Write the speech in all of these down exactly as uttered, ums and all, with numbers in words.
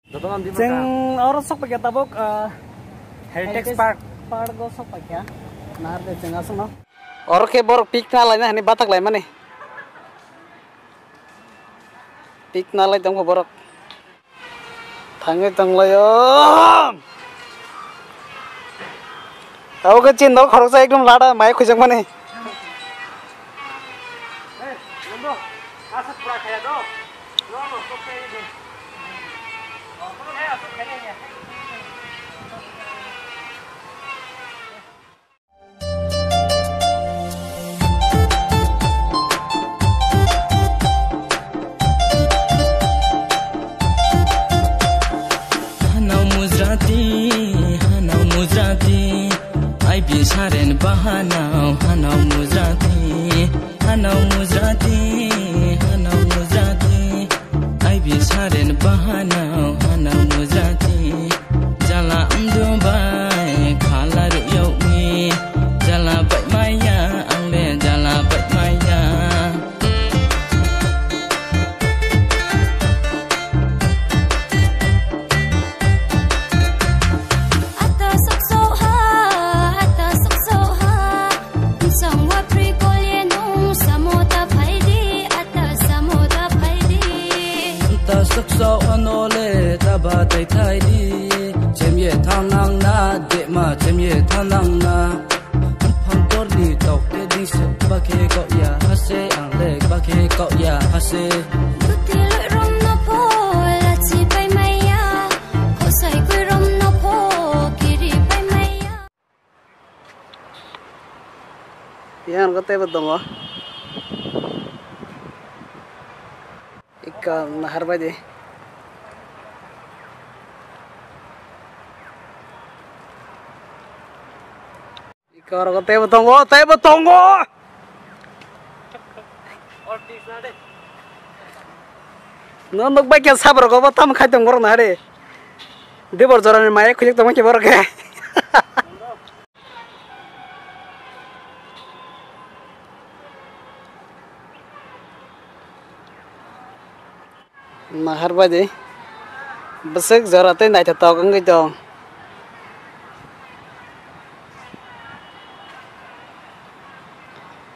Chwng oro sok paikha tabuk, ah, Heritage Heritage Park. Park o sok paikha. Narde chwng aswkno. Oro khe borok picnic laina hinwi bathak laimani. Picnic lai tongkha borok. Thangwi tonglaio. Abo khe chini nok khoroksa ekdom lada mai khwijakmani. Hanau mujrati, hanau mujrati, ai bisaren bahanau, hanau mujrati, hanau mujrati, hanau mujrati, ai bisaren bahanau, hanau mujrati. Jala amdu bai khala ruyokni, jala bai maya, ang le jala bai maya. Ata sok sok ha, ata sok sok ha. Song wa pri kol ye nung samo ta phai di, ata samo ta phai di. Ata sok sok ano le ta ba tai thai di. Chem ye thang nang na, de ma chem ye thang nang na. Phang kor ni tok te ding se ba khe kok ya ha se, ang le ba khe kok ya ha se. Kuti lui rom no pho, la chi pai mai ya. Khosai kui rom no pho, kiri pai mai ya. Yang ko tebo tongo. Ikka nahar bai di. Ikka oro tebo tongo, tebo tongo. No nuk bai khe sab rok obo tam khai tong borok na re. Dibor jorani mai khujik tong khe borok khe. Nahar bai di. Bwswk jora tei naithotok wngwi tong.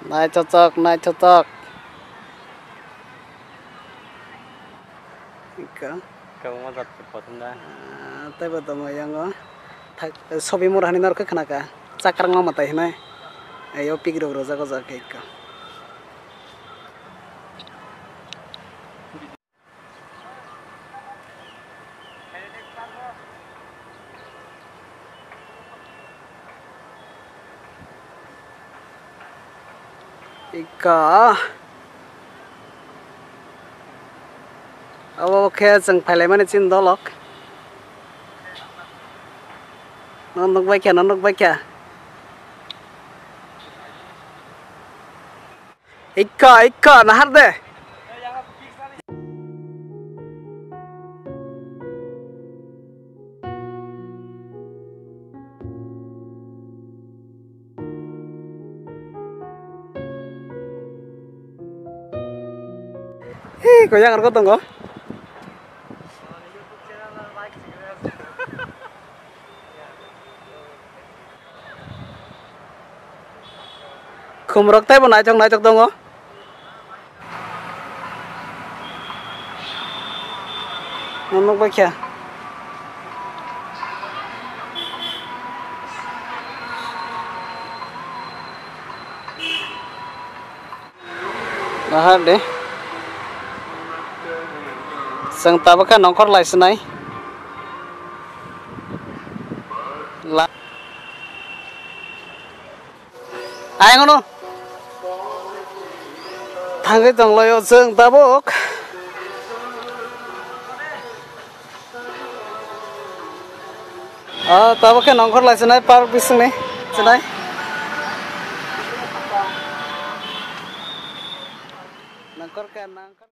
Naithotok, naithotok. Ikka. Kwbangma jat kothom da. Ah, tei bo tongo yango. Thak, shopping mall hani norok khe khna kha. Chakrang ma mwtai hinai. Ayo pik rok rwjak o jaga khe ikka. Ikka. Abo khe chwng phailaimani chini dolok. No nuk bai kha, no nuk bai kha. Ikka, ikka, nahar de. Hei, koi jagar ko tongo? Khumrok teibo naithok naithok tongo. Nukbai kha. Nahar de. Chwng tabuk khe nongkhor lai swnai. La- Ayang ano. Thangwi tonglaio chwng tabuk. Ah, tabuk khe nongkhor lai swnai park bisingni swnai. Nongkhor khe nang-